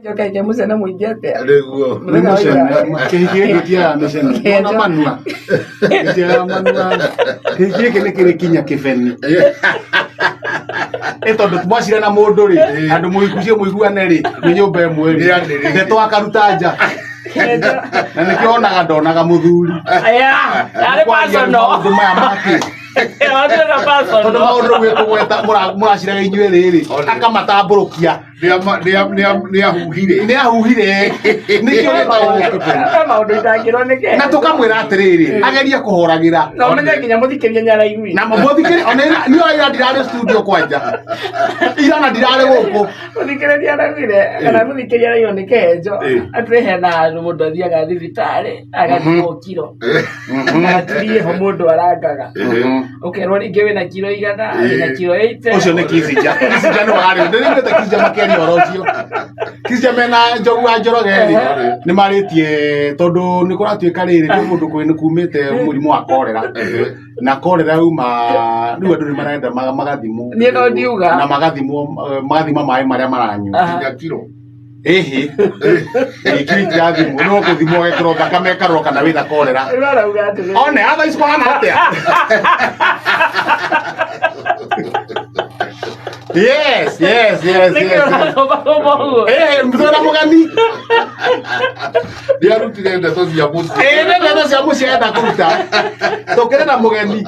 Njoka mũcene mũingĩ atĩa? Nĩguo. Nĩ Mũthenya wa mũcene ira. kĩhiki gĩkĩ gĩtiaga mĩcene ona manua gĩtiaga manua. Kĩhiki gĩkĩ nĩ kĩrĩ kinya kĩbeni ĩ tondũ mwacira na mũndũ rĩ, andũ mũigucie mũiguane rĩ, nĩ nyũmba ĩmwe rĩ, Nĩanĩrĩire. ndeto akaruta nja na nĩkĩo onaga ndonaga mũthuri. Aya, yarĩ Kwaria personal. maũndũ maya make. Watuĩka personal. Tondũ maũndũ rĩu wĩkũgweta mũraciraga inyuĩ rĩrĩ, akamatambũrũkia. Nĩahuhire. Nĩ ahuhire, nĩkĩo gĩtagwo kĩbeni. He maũndũ itangĩrwo nĩ kĩhenjo. Na tũkamwĩra atĩrĩrĩ, agerie kũhoragĩra. Na ũmenye nginya mũthikĩrĩria nĩ araiguire. Na mũthikĩrĩ ona niĩ ona ira ndirarĩ studio kwanja, ira na ndirarĩ gũkũ. Mũthikĩrĩria araugire kana mũthikĩrĩria araigua nĩ kĩhenjo atĩ hena handũ mũndũ athiaga thibitarĩ agathimwo kiro na tirie ho mũndũ arangaga, ũkerwo rĩngĩ wĩna kiro 100, wĩna kiro 80. Ũcio nĩ Kisinja. Kisinja nĩ warĩ ndĩrĩte Kisinja makĩaria ũhoro ũcio. Kisinja mena Njogu wa Njoroge rĩ, nĩ marĩtie tondũ nĩ kũratuĩka rĩrĩ kwĩ mũndũ kwĩ kumĩte mũrimũ wa korera, na korera uma rĩu andũ nĩ marenda magathimwo. Niĩ no ndiuga. Na magathimwo magathima maĩ marĩa maranyua. Aha. Nginya kiro. Ĩhĩ, kiro itirathimwo, no gũthimwo gekĩrwo thakame ĩkarorwo kana wĩna korera. Rĩu arauga atĩrĩrĩ. One atha ici kũhana atĩa? Yes. Nĩkĩ ũrathoma ũguo? Eh, mtwana mũgeni. Nĩarutire ndeto cia mũciĩ. Eh, nĩ ndeto cia mũciĩ enda kũruta. Tũkĩrĩ na mũgeni.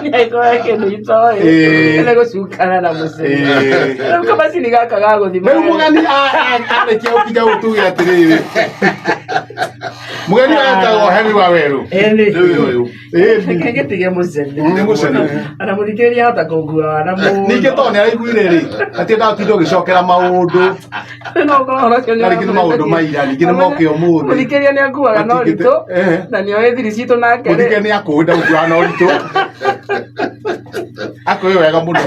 Nĩaigua kĩndũ itoĩ. Nĩ gũcukana na mũciĩ. Rĩu kamacini gaka ga gũthima. Rĩu mũgeni arĩkia gũkinya ũũ tuge atĩrĩrĩ. Mũgeni etagwo Henry Waweru. Ĩni. Nĩwe ũyũ. Reke gĩtige mũcene. Nĩ mũcene. Ona mũthikĩrĩria ahota kũngua wana mũno. Ningĩ tondũ nĩ araiguire rĩ, atiendaga gũtinda ũgĩcokera maũndũ. No ũkorwo ũhoro ũcio nĩ Na rĩngĩ nĩ maũndũ ma ira, ningĩ nĩ moke ũmũthĩ. Mũthikĩrĩria nĩ akuaga na ũritũ na nĩ oĩ thiri citũ nake rĩ. Mũthikĩrĩria nĩ akũĩ ndagũkuaga na ũritũ. Akũĩ wega mũno.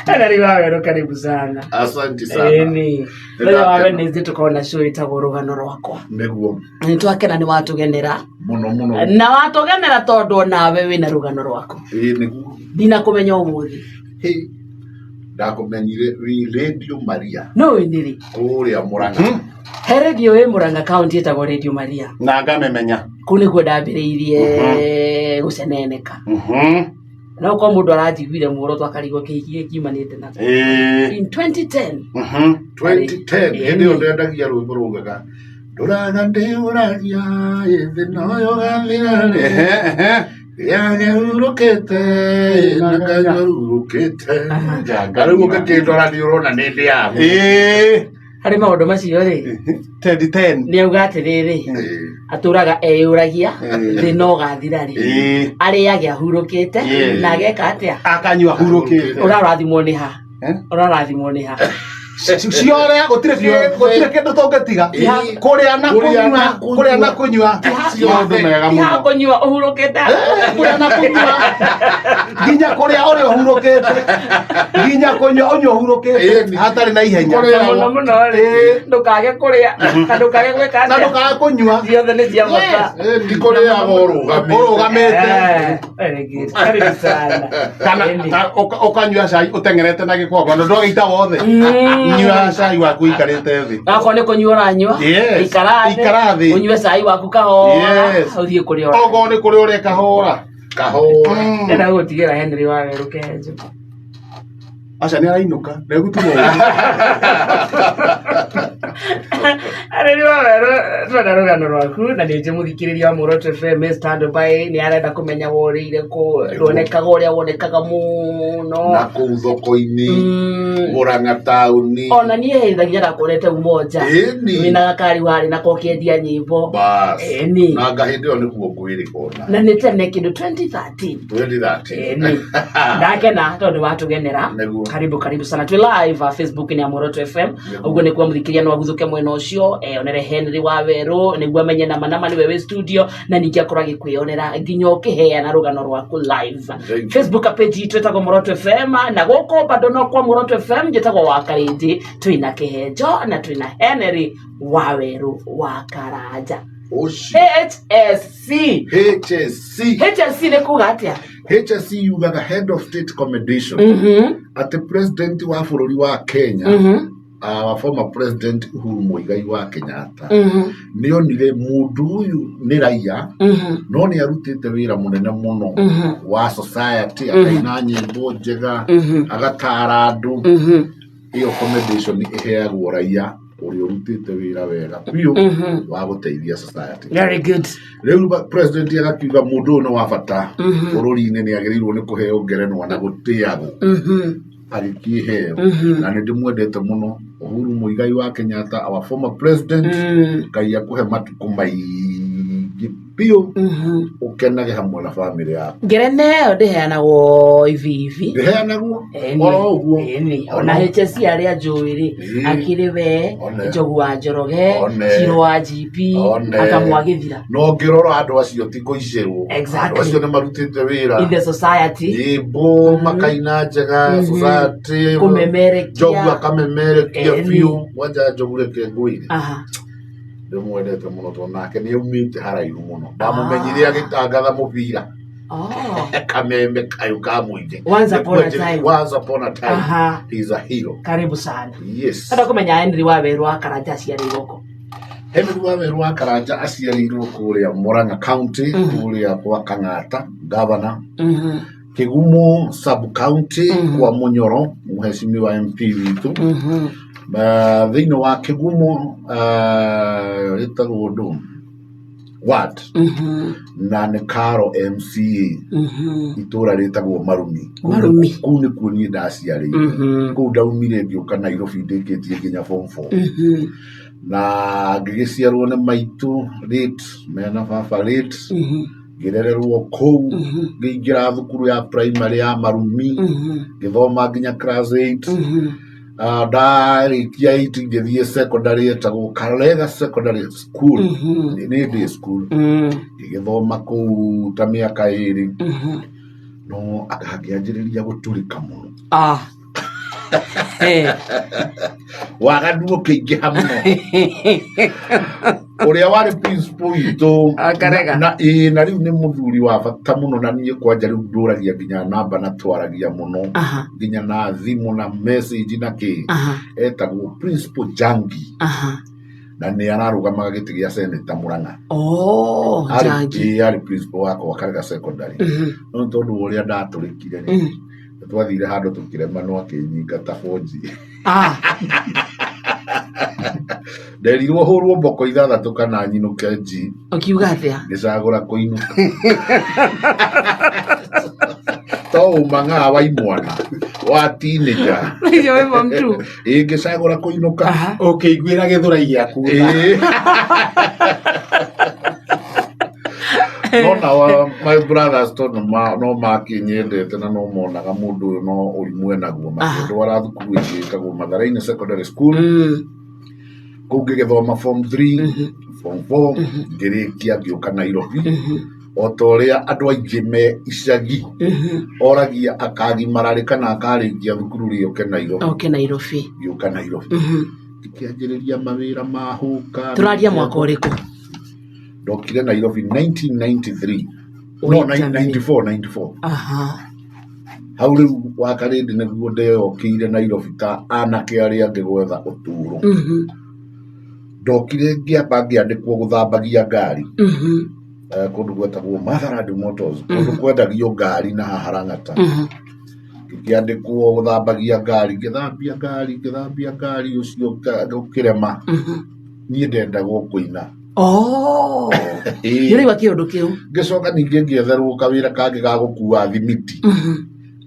Henry Waweru, karibu sana. Asante sana. Ĩni. Mũthenya wa Wednesday tũkorwo na show ĩtagwo Rũgano Rwakwa. Nĩguo. Nĩ twakena nĩ watũgenera. Mũno mũno. Na watũgenera tondũ onawe wĩna rũgano rwaku. Ĩĩ nĩguo. Ndinakũmenya ũmũthĩ. Hĩ. Ndakũmenyire wĩ Radio Maria. No wĩ nĩrĩ? Kũrĩa Mũrang'a. He radio ĩ Mũrang'a County ĩtagwo Radio Maria. Na ngamĩmenya. Kũu nĩkuo ndambĩrĩirie gũceneneka. No korwo mũndũ aranjiguire muoroto akarigwo kĩhiki gĩkĩ kiumanĩte na in 2010. 2010 hĩndĩ ĩyo ndendagia rwĩmbo raugaga ndũraga ndĩũragia ĩthĩ noyo gathira rĩ yagehurũkĩte na kanyarurũkĩte na rĩu ũngĩkĩndora nĩ ũrona nĩ ndĩagu. Harĩ maũndũ macio rĩ, 2010. Nĩ auga atĩrĩrĩ, atũraga eyũragia thĩ no gathira rĩ, arĩage ahurũkĩte na ageka atĩa? Akanyua hurũkĩte. Ũrarathimwo nĩ ha? Eh? Ũrarathimwo nĩ ha? Ciore gũtirĩ gũtirĩ kĩndũ tũngĩtiga kũrĩa na Kũrĩa na kũnyua, kũrĩa na kũnyua, maũndũ mega Ti ha mũno. kũnyua ũhurũkĩte? Kũrĩa na kũnyua, nginya kũrĩa ũrĩa ũhurũkĩte, nginya kũnyua ũnyua ũhurũkĩte hatarĩ na ihenya. Kũrĩa. Na mũno mũno rĩ, ndũkage kũrĩa na ndũkage gwĩka Na atĩa? ndũkaga kũnyua. Ciothe nĩ cia bata. Ti kũrĩaga ũrũgamĩte. Ũrũgamĩte. Eh, very good. Karibu sana. Kana Ĩni. ũkanyua cai ũteng'erete na gĩkombe na ndwagĩita wothe. Nyua cai waku ũikarĩte thĩ. Akorwo nĩ kũnyua ũranyua, Yes. ikara Ikara thĩ. ũnyue cai waku kahora, ũthiĩ kũrĩa ũrathiĩ. Okorwo nĩ kũrĩa ũrĩa kahora. Kahora. Ndĩrenda gũtigĩra Henry Wawerũ Kĩhenjo. Aca nĩ arainũka ndegũtigwo ũguo. Henry Wawerũ, twenda rũgano rwaku na nĩ njĩ mũthikĩrĩria wa Muoroto FM stand by nĩ arenda kũmenya worĩire kũ, ndwonekaga ũrĩa wonekaga mũno. Na kũu thoko-inĩ Mũrang'a taũni. Ona niĩ hĩndĩ nginya ndakuonete Umoja. Ĩni. Wĩna gakari warĩ nako ũkĩendia nyĩmbo. Bas. Ĩni. Na nga hĩndĩ ĩyo nĩguo ngwĩrĩga ona. Na nĩ tene kĩndũ 2013. 2013. Ĩni. Ndakena tondũ watugenera. Nĩguo. Karibu karibu sana. Twĩ live Facebook nĩ ya Muoroto FM. Ũguo nĩ kuo mũthikĩria no aguthũke mwena ũcio onere Henry Wawerũ nĩguo amenye nama nama nĩwe wĩ studio na ningĩ akorwo agĩkwĩonera nginya ũkĩheana rũgano rwaku live. Thank you. Facebook page itũ ĩtagwo Muoroto FM na gũkũ bado no kwa Muoroto FM njĩtagwo Wakarĩnjĩ, twĩna Kĩhenjo na twĩna Henry Wawerũ wa Karanja. Ũcio. HSC. HSC. HSC nĩ kuga atĩa? HSC yugaga Head of State Commendation. Atĩ president wa bũrũri wa Kenya Our former president Uhuru Muigai wa Kenyatta nĩ onire mũndũ ũyũ nĩ raia no nĩ arutĩte wĩra mũnene mũno wa society, akaina nyĩmbo njega, agatara andũ. Ĩyo commendation ĩheagwo raia ũrĩa ũrutĩte wĩra wega biũ wa gũteithia society. Very good. Rĩu president agakiuga mũndũ ũyũ nĩ wa bata bũrũri-inĩ, nĩ agĩrĩirwo nĩ kũheo ngerenwa na gũtĩagwo, agĩkĩheo. Na nĩ ndĩmwendete mũno Uhuru Muigai wa Kenyatta, our former president. Ngai akũhe matukũ maingĩ biũ, ũkenage hamwe na bamĩrĩ yaku. Ngerenwa ĩyo ndĩheanagwo ivi ivi. Ndĩheanagwo oro ũguo. Ĩni, ona HSC arĩa njũĩ rĩ, akĩrĩ we One. Njogu wa Njoroge, One. Ciro wa GP, One. akamwagithira No ngĩrora andũ acio ti kũicĩrwo. Andũ acio nĩ marutĩte wĩra in the society. Nyĩmbo makaina njega, society kũmemerekia. Njogu akamemerekia biũ. Kwanja Njogu reke ngwĩre, ndĩmwendete mũno tondũ nake nĩ aumĩte haraihu mũno. Ndamũmenyire agĩtangatha mũbira. Kameme kayũ ka mũingĩ. Once upon a time. Once upon a time. He's a hero. Karibu sana. Yes. Enda kũmenya Henry Waweru wa Karanja aciarĩirwo kũ? Henry Waweru wa Karanja aciarĩirwo kũrĩa Murang'a County, kũrĩa kwa Kang'ata governor, Kĩgumo sub county, kwa Mũnyoro, mũhecimiwa MP witũ. Thĩinĩ wa Kĩgumo, ĩtagwo ndũ ward, na nĩ Karo MCA, itũra rĩtagwo Marumi. Marumi. Kũu nĩkuo niĩ ndaciarĩirwo. Kũu ndaumire ngĩũka Nairobi ndĩkĩtie nginya form 4, na ngĩgĩciarwo nĩ maitũ late mena baba late, ngĩrererwo kũu, ngĩingĩra thukuru ya primary ya Marumi, ngĩthoma nginya class 8. Ndarĩkia 8 ngĩthiĩ secondary ĩtagwo Karega Secondary School, nĩ day school. Ngĩgĩthoma kũu ta mĩaka 2, no ngĩanjĩrĩria gũtũrĩka mũno. Waganu ũkĩingĩha mũno. Ũrĩa warĩ principal witũ Akarega. na ĩĩ, na rĩu nĩ mũthuri wa bata mũno na niĩ kwanja rĩu ndũragia nginya namba na twaragia mũno, nginya na thimũ na message na kĩ. Etagwo Principal Jangi, na nĩ ararũgamaga gĩtĩ gĩa seneta Murang'a. Oh, Jangi. Ĩĩ, arĩ principal wakwa Karega Secondary. No nĩ tondũ wa ũrĩa ndatũrĩkire rĩ, nĩ twathire handũ tũkĩremanwo, akĩnyingata bonji. Nderirwo hũrwo mboko 6 kana nyinũke nji. Ũkiuga atĩa? Ngĩcagũra kũinũka to ũmang'aa wa imwana wa teenager. Icio wĩ form two. Ĩĩ, ngĩcagũra kũinũka. Ũkĩiguĩra gĩthũrai gĩaku tha. Ĩĩ. No nao my brothers tondũ no makĩnyendete na no monaga mũndũ ũyũ no ũrimũ enaguo, makĩndwara thukuru ĩngĩ ĩtagwo Matharainĩ Secondary School. Kũu ngĩgĩthoma form 3, form 4, ngĩrĩkia ngĩũka Nairobi. O ta ũrĩa andũ aingĩ me icagi oragia akagimara rĩ kana akarĩkia thukuru rĩ oke Nairobi. Oke Nairobi. Ngĩũka Nairobi, ngĩkĩanjĩrĩria mawĩra ma hũka. Tũraria mwaka ũrĩkũ? Ndokire Nairobi 1993, no Wait a minute. 94, 94. Hau rĩu wakarĩndĩ nĩguo ndeyokĩire Nairobi ta anake arĩa angĩ gwetha ũtũũro. Ndokire ngĩamba ngĩandĩkwo gũthambagia ngari kũndũ gwetagwo Motherland Motors, kũndũ kwendagio ngari na haha Lang'ata. Ngĩkĩandĩkwo gũthambagia ngari, ngĩthambia ngari, ngĩthambia ngari, ũcio ũkĩrema. Niĩ ndendagwo kũina. Oh. Ĩĩ. Nĩ ũraigua kĩũndũ kĩu? Ngĩcoka ningĩ ngĩetherwo kawĩra kangĩ ga gũkua thimiti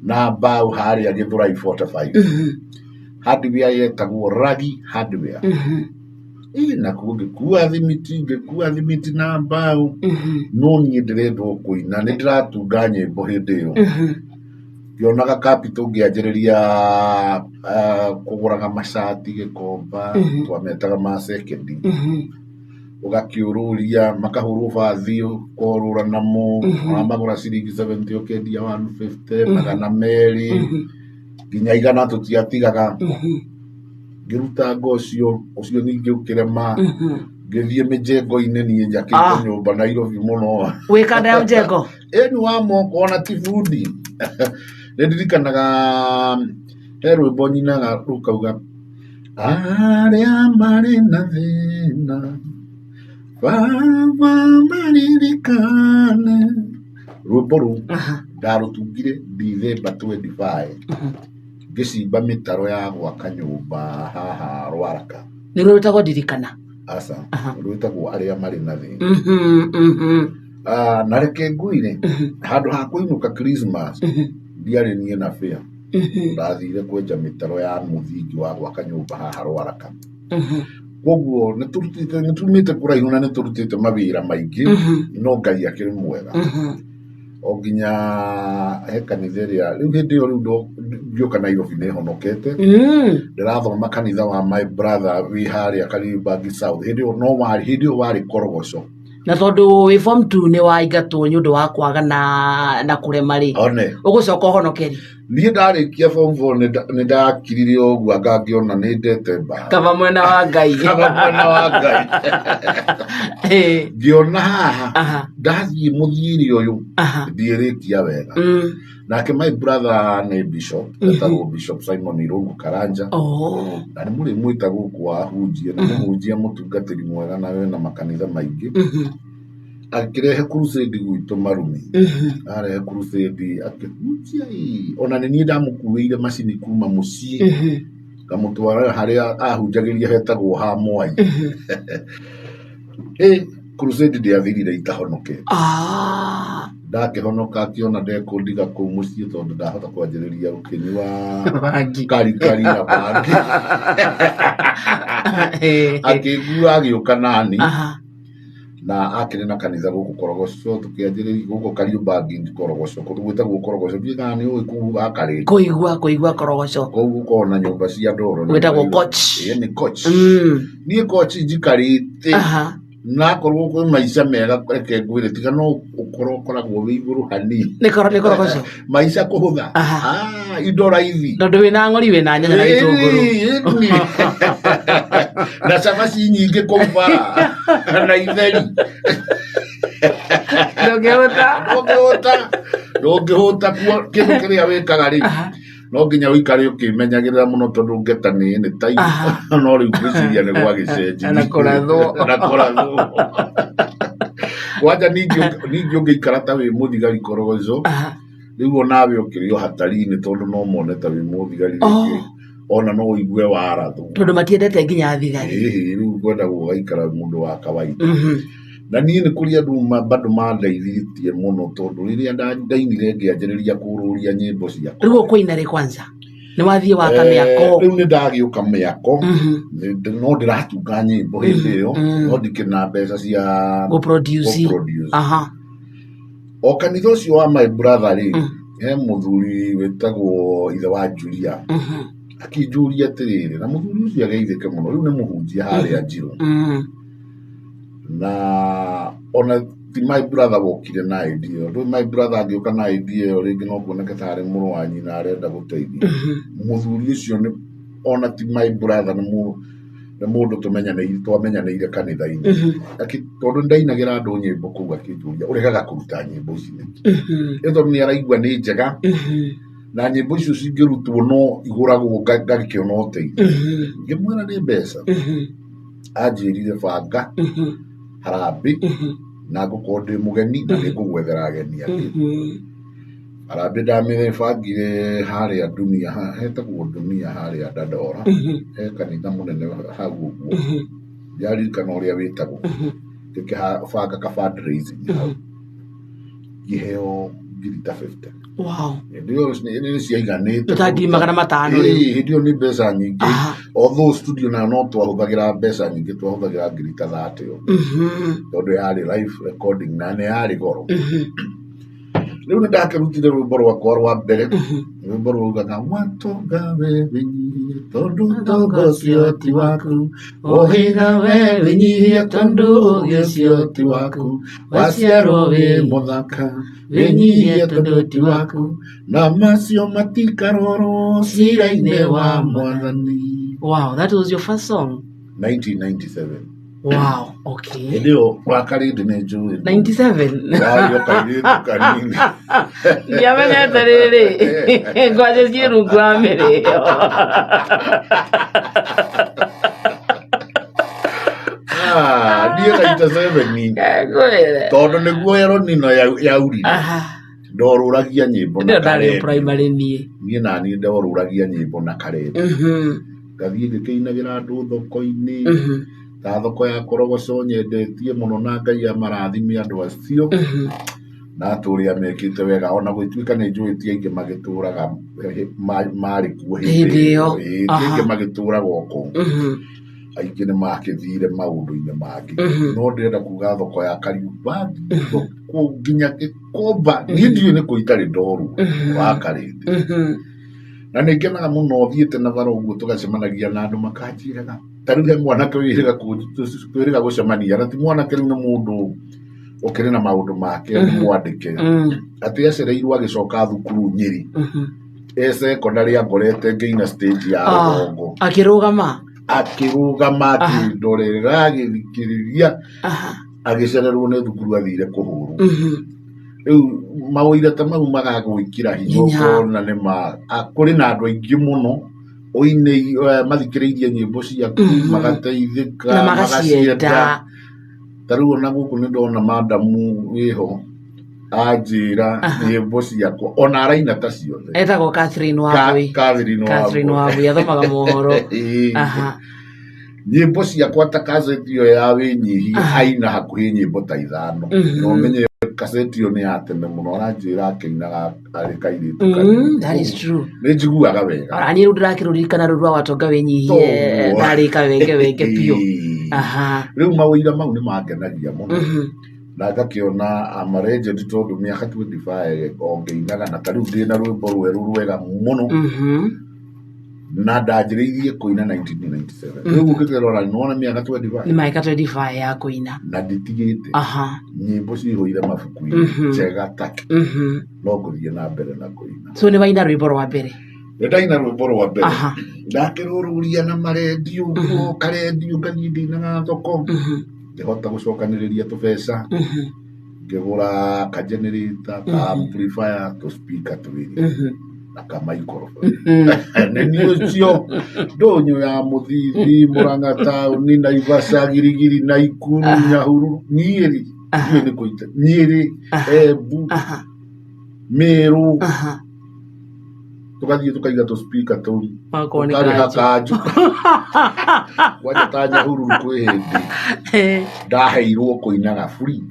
na mbaũ harĩa Gĩthũrai 45, hardware yetagwo Ragi Hardware. Ĩ, nakuo ngĩkua thimiti, ngĩkua thimiti na mbaũ, no niĩ ndĩrendwo kũina, nĩ ndĩratunga nyĩmbo hĩndĩ ĩyo. Ngĩonaga capital ngĩanjĩrĩria kũgũraga macati Gĩkomba, twametaga ma sekendi, ũgakĩũrũria makahũrwo bathi, ũkorũra namo, ũramagũra ciringi 70 ũkendia 150, 200, nginya 100 tũtiatigaga. Ngĩruta ngo ũcio, ũcio ningĩ ũkĩrema. Ngĩthiĩ mĩjengo-inĩ, niĩ njakĩte nyũmba Nairobi mũno. Wĩ kanda ya mjengo? Ĩni wa moko, ona ti bundi. Nĩ ndirikanaga he rwĩmbo nyinaga rũkauga, Arĩa marĩ na thĩna, Baba maririkane. Rwĩmbo rũu ndarũtungire Dithemba 25 ngĩcimba mĩtaro ya gwaka nyũmba haha Rwaraka. Nĩ rwĩtagwo ndirikana. Aca, Aha. rwĩtagwo arĩa marĩ na thĩna. Mhm, mhm, Ah, na reke ngwĩre mhm, handũ ha kũinũka Christmas mhm, ndiarĩ niĩ na bĩa mhm, ndathire kwenja mĩtaro ya mũthingi wa gwaka nyũmba haha Rwaraka. mhm, Koguo nĩ tumĩte kũraihu na nĩ tũrutĩte mawĩra maingĩ mhm, no Ngai akĩrĩ mwega. mhm. O nginya he kanitha ĩrĩa rĩu hĩndĩ ĩyo rĩu ngĩũka Nairobi nĩ honokete. Ndĩrathoma kanitha wa my brother wĩ harĩa Kariobangi South. Hĩndĩ ĩyo no warĩ hĩndĩ ĩyo warĩ Korogoco. Na tondũ wĩ form 2 nĩ waingatwo nĩ ũndũ wa kwaga na kũrema rĩ, One. ũgũcoka ũhonokeri. Niĩ ndarĩkia form 4 nĩ ndakirire ũguo anga ngĩona nĩ ndete mbara. Kaba mwena wa Ngai. Kaba mwena wa Ngai. Ngĩona haha ndathiĩ mũthiĩre ũyũ ndiĩrĩkia wega. Nake my brother nĩ bishop, etagwo Bishop Simon Irungu Karanja. Oh. Na nĩ mũrĩmwĩta gũkũ ahunjie, nĩ mũhunjia mũtungatĩri mwega na wĩna makanitha maingĩ. Akĩrehe crusade gwitũ Marumi. Arehe crusade akĩhunjia ĩ. Ona nĩ niĩ ndamũkuĩire macini kuma mũciĩ ngamũtwara harĩa ahunjagĩria hetagwo ha Mwai. Ĩ crusade ndĩathirire itahonokete. Ah. Ndakĩhonoka akĩona ndekũndiga kũu mũciĩ tondũ ndahota kwanjĩrĩria gũkĩnyua Bangi. karikari na bangi. Akĩngua agĩũka nani. Aha. Na akĩrĩ na kanitha gũkũ Korogoco tũkĩanjĩrĩria gũkũ Kariobangi Korogoco kũndũ gwĩtagwo Korogoco ndiũĩ kana nĩ ũĩ kũu Akarĩndĩ. Kũigua Korogoco. Kũu gũkoragwo na nyũmba cia ndoro. Gwĩtagwo Koch. Ĩĩ nĩ Koch. Niĩ Koch njikarĩte Aha. na akorwo kwĩ maica mega reke ngwĩre tiga no ũkorwo ũkoragwo wĩ igũrũ hanini. Nĩ Korogoco. Maica kũhũtha. Aha. Ah, indo raithi. Tondũ wĩna ng'ori wĩna nyanya na gĩtũngũrũ. Ĩĩ, ĩĩ. Na cabaci nyingĩ kũu bara na itheri. Ndũngĩhũta. Ndũngĩhũta. Ndũngĩhũta kuo kĩndũ kĩrĩa wĩkaga rĩ. No nginya ũikare ũkĩmenyagĩrĩra mũno tondũ ngeta nĩ time. Aha. No rĩu ngwĩciria nĩ gwagĩcenjirie. Na kũrathwo. Na kũrathwo. Kwanja ningĩ ũngĩikara ta wĩ mũthigari Korogoco, Aha. rĩu onawe ũkĩrĩ o hatari-inĩ tondũ no mone ta wĩ mũthigari rĩngĩ. Oh. Ona no ũigue warathwo. Tondũ matiendete nginya thigari. Ĩhĩ, rĩu kwendagwo ũgaikara mũndũ wa kawaida. Mhm. Na niĩ nĩ kũrĩ andũ bado mandeithĩtie mũno tondũ rĩrĩa ndainire ngĩanjĩrĩria kũrũria nyĩmbo ciakwa. Rĩu ũkũina rĩ kwanza? Nĩ wathiĩ waka mĩako? Rĩu nĩ ndagĩũka mĩako. Mhm. No ndĩratunga nyĩmbo hĩndĩ ĩyo, Mm. no ndikĩrĩ na mbeca cia Gũ-produce. gũ-produce. Aha. O kanitha ũcio wa my brother rĩ, Mm. he mũthuri wĩtagwo ithe wa Julia. Mhm. Akĩnjũria atĩrĩrĩ, na mũthuri ũcio ageithĩke mũno, rĩu nĩ mũhunjia harĩa Njirũ. Na ona ti my brother wokire na idea ĩyo. Ndũĩ my brother angĩũka na idea ĩyo rĩngĩ no kuoneke tarĩ mũrũ wa nyina arenda gũteithia. Mũthuri ũcio nĩ ona ti my brother nĩ mũndũ twamenyanĩire kanitha-inĩ. Tondũ nĩndainagĩra andũ nyĩmbo kũu akĩnjũria ũregaga kũruta nyĩmbo ici nĩkĩ? Ĩ tondũ nĩ araigua nĩ njega na nyĩmbo icio cingĩrutwo no igũragwo ngagĩkĩona ũteithio. Ngĩmwĩra nĩ mbeca. Anjĩrire banga harambĩ na ngũkorwo ndĩ mũgeni na nĩngũgwethera ageni angĩ. Harambĩ ndamĩbangire harĩa Dunia, hetagwo Dunia harĩa Dandora, he kanitha mũnene hau ũguo, ndiaririkana ũrĩa wĩtagwo. Ngĩkĩbanga ka fundraising hau, ngĩheo ngiri ta 50. Wow. Hĩndĩ ĩyo nĩ ciaiganĩte. Nĩ ta ngiri magana matano rĩu. Ĩĩ, hĩndĩ ĩyo nĩ mbeca nyingĩ. Aha. Although studio nayo no twahũthagĩra mbeca nyingĩ, twahũthagĩra ngiri ta 30 ũguo. Tondũ yarĩ live recording na nĩ yarĩ goro. Rĩu nĩ ndakĩrutire rwĩmbo rwakwa rwa mbere, rwĩmbo rwaugaga watonga we wĩnyihie tondũ ũtonga ũcio ti waku, ũhĩga we wĩnyihie tondũ ũũgĩ ũcio ti waku, waciarwo wĩ mũthaka wĩnyihie tondũ ti waku, na macio matikarorwo cira-inĩ wa Mwathani. Wow, that was your first song. 1997. Wow, okay. Hĩndĩ ĩyo wakarĩndĩ nĩ njũĩ. 97. Warĩ o kairĩtu kanini. Ndiamenyete rĩrĩ ngwacĩ ciĩ rungu wa mĩrĩo. Ah, niĩ 97 Ngwĩre. tondũ nĩguo eronino yaurire Aha. ndorũragia nyĩmbo na Ndĩyo ndarĩ karedio primary niĩ. Niĩ naniĩ ndorũragia nyĩmbo na karedio. Ngathiĩ ngĩkĩinagĩra andũ thoko-inĩ, ta thoko ya Korogoco nyendetie mũno na Ngai amarathime andũ acio na atũrĩa mekĩte wega, ona gũtuĩka nĩ njũĩ ti aingĩ magĩtũraga marĩ kuo Hĩndĩ hĩndĩ ĩyo. ĩyo. Ĩĩ, ti aingĩ magĩtũraga o kũu, aingĩ nĩ makĩthire maũndũ-inĩ mangĩ. No ndĩrenda kuga thoko ya Kariubangi, thoko nginya Gĩkomba, niĩ ndiũĩ nĩ kũ itarĩ ndorwo wa Karĩndĩ. Na nĩ ngenaga mũno thiĩte na bara ũguo tũgacemanagia na andũ makanjĩraga, ta rĩu he mwanake wĩrĩga twĩrĩga gũcemania, na ti mwanake rĩu nĩ mũndũ ũkĩrĩ na maũndũ make, nĩ mwandĩke, atĩ acereirwo agĩcoka thukuru Nyĩrĩ e secondary angorete ngĩina stage ya rũgongo. Akĩrũgama. Akĩrũgama akĩndorera agĩthikĩrĩria, agĩcererwo nĩ thukuru athire kũhũrwo. Rĩu mawĩira ta mau magagwĩkĩra hinya Hinya. ũkona nĩ ma kũrĩ na andũ aingĩ mũno ũinĩ mathikĩrĩirie nyĩmbo ciaku magateithĩka Na magacienda. Ta rĩu ona gũkũ nĩ ndona madamu wĩho anjĩra nyĩmbo ciakwa ona araina ta ciothe. Etagwo Catherine Wambui. Catherine Catherine Wambui. Wambui athomaga mohoro. Ĩĩ. Nyĩmbo ciakwa ta kaseti ĩyo ya wĩnyihia aina hakuhĩ nyĩmbo ta ithano. Na ũmenye kaseti ĩyo nĩ ya tene mũno, aranjĩra akĩinaga arĩ kairĩtu kanini. That is true. Nĩ njiguaga wega. Ona niĩ rĩu ndĩrakĩrũririkana rũu rwa watonga wĩnyihie Toguo. ndarĩ kawenge wenge biũ. Ĩĩ. Rĩu mawĩira mau nĩ mangenagia mũno na ngakĩona I'm a legend tondũ mĩaka 25 o ngĩinaga, na ta rĩu ndĩna rwĩmbo rwerũ rwega mũno na ndanjĩrĩirie kũina 1997. Rĩu ũngĩkĩrora nĩwona mĩaka 25. Nĩ mĩaka 25 ya kũina. Na nditigĩte. Nyĩmbo cihũire mabuku-inĩ njega take, no ngũthiĩ na mbere na kũina. So nĩ waina rwĩmbo rwa mbere? Nĩ ndaina rwĩmbo rwa mbere. Ndakĩrũrũria na marendio ũguo, karendio ngathiĩ ngĩinaga thoko, ngĩhota gũcokanĩrĩria tũbeca, ngĩgũra ka generator, ka amplifier, tũ speaker twĩrĩ na ka microphone. Nĩ niĩ ũcio ndũnyũ ya Mũthithi, Mũrang'a taũni, Naivasha, Girigiri, Naikuru, Nyahururu, Nyĩrĩ, ndiũĩ nĩ kũ Nyĩrĩ, Embu, Meru, tũgathiĩ tũkaiga tũ speaker tũu. Wakorwo nĩ Ũkarĩha kanjũ. kanjũ. Kwanja ta Nyahururu kwĩ hĩndĩ ndaheirwo kũinaga free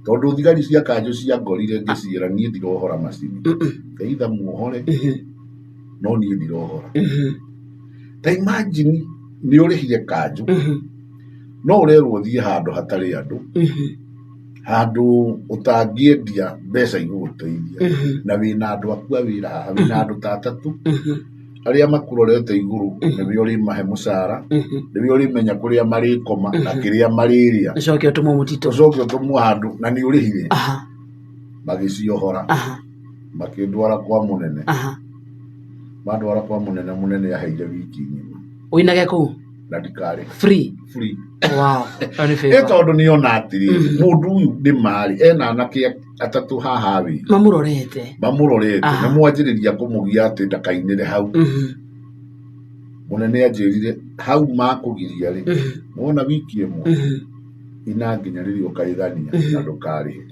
tondũ thigari cia kanjũ ciangorire ngĩciĩra niĩ ndirohora macini, either muohore no niĩ ndirohora. Ta imagine nĩ ũrĩhire kanjũ no ũrerwo ũthiĩ handũ hatarĩ andũ, handũ ũtangĩendia mbeca igũgũteithia, na wĩna andũ aku a wĩra haha, wĩna andũ ta atatũ arĩa makũrorete igũrũ, nĩwe ũrĩmahe mũcara, nĩwe ũrĩmenya kũrĩa marĩkoma na kĩrĩa marĩrĩa. Ũcoke ũtũmwo mũtitũ. Ũcoke ũtũmwo handũ na nĩ ũrĩhire. Magĩciohora, makĩndwara kwa mũnene. Mandwara kwa mũnene, mũnene aheire wiki ng'ima. Ũinage kũu? Na ndikarĩha. Free? Free. Wow. Ĩyo nĩ Ĩ favor. tondũ nĩ ona atĩrĩrĩ, mũndũ ũyũ nĩ marĩ ena anake atatũ haha wĩ Mamũrorete. Mamũrorete na mwanjĩrĩria kũmũgia atĩ ndakainĩre hau. Mũnene anjĩrire hau makũgiria rĩ, wona wiki ĩmwe ina nginya rĩrĩa ũkaigania na ndũkarĩhe.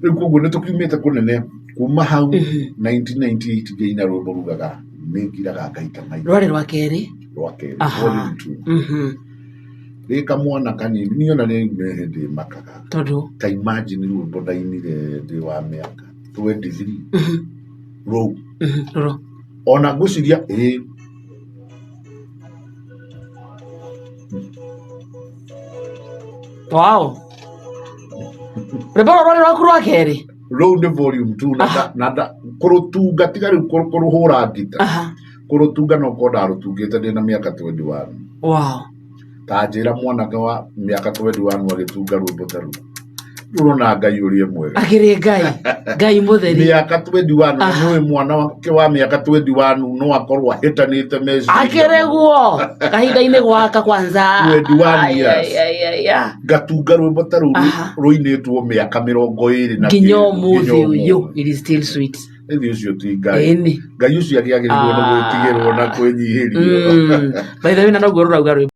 Rĩu koguo nĩ tũkiumĩte kũnene kuma hau 1998 ngĩina rwĩmbo rugaga nĩ ngiraga ngaita maitho. Rwarĩ rwa kerĩ. Rwa kerĩ, volume 2. Rĩ kamwana kanini niĩ ona rĩu nĩ hĩndĩ makaga. Tondũ? Ta imagine rwĩmbo ndainire ndĩ wa mĩaka 23 rũu. Rũrũ. Ona ngwĩciria ĩĩ Wow. Rwĩmbo rũrũ rwarĩ rwaku rwa kerĩ? Rũu nĩ volume 2 na kũrũtunga tiga rĩu kũrũhũra ngita. Kũrũtunga no korwo ndarũtungĩte ndĩna mĩaka 21. Wow. Ta njĩra mwanake wa mĩaka 21 agĩtunga rwĩmbo ta rũu. Ũrona Ngai ũrĩa mwega. Akĩrĩ Ngai. Ngai mũtheri. Mĩaka 21 na nĩũĩ mwana wake wa mĩaka 21 no akorwo ahĩtanĩte meciria. Akĩrĩ guo. Kahinda-inĩ gwaka kwanza. 21 Ai, years. ai, ai, ai, ai. Ngatunga rwĩmbo ta rũu rũinĩtwo mĩaka 20 na Nginya kĩndũ, ũmũthĩ nginya ũyũ. ũmũthĩ. It is still sweet. Ĩthi ũcio ti Ngai. Ĩni. Ngai ũcio akĩagĩrĩirwo nĩ gwĩtigĩrwo na kwĩnyihĩrio. By the way, na noguo rũrauga rwĩmbo.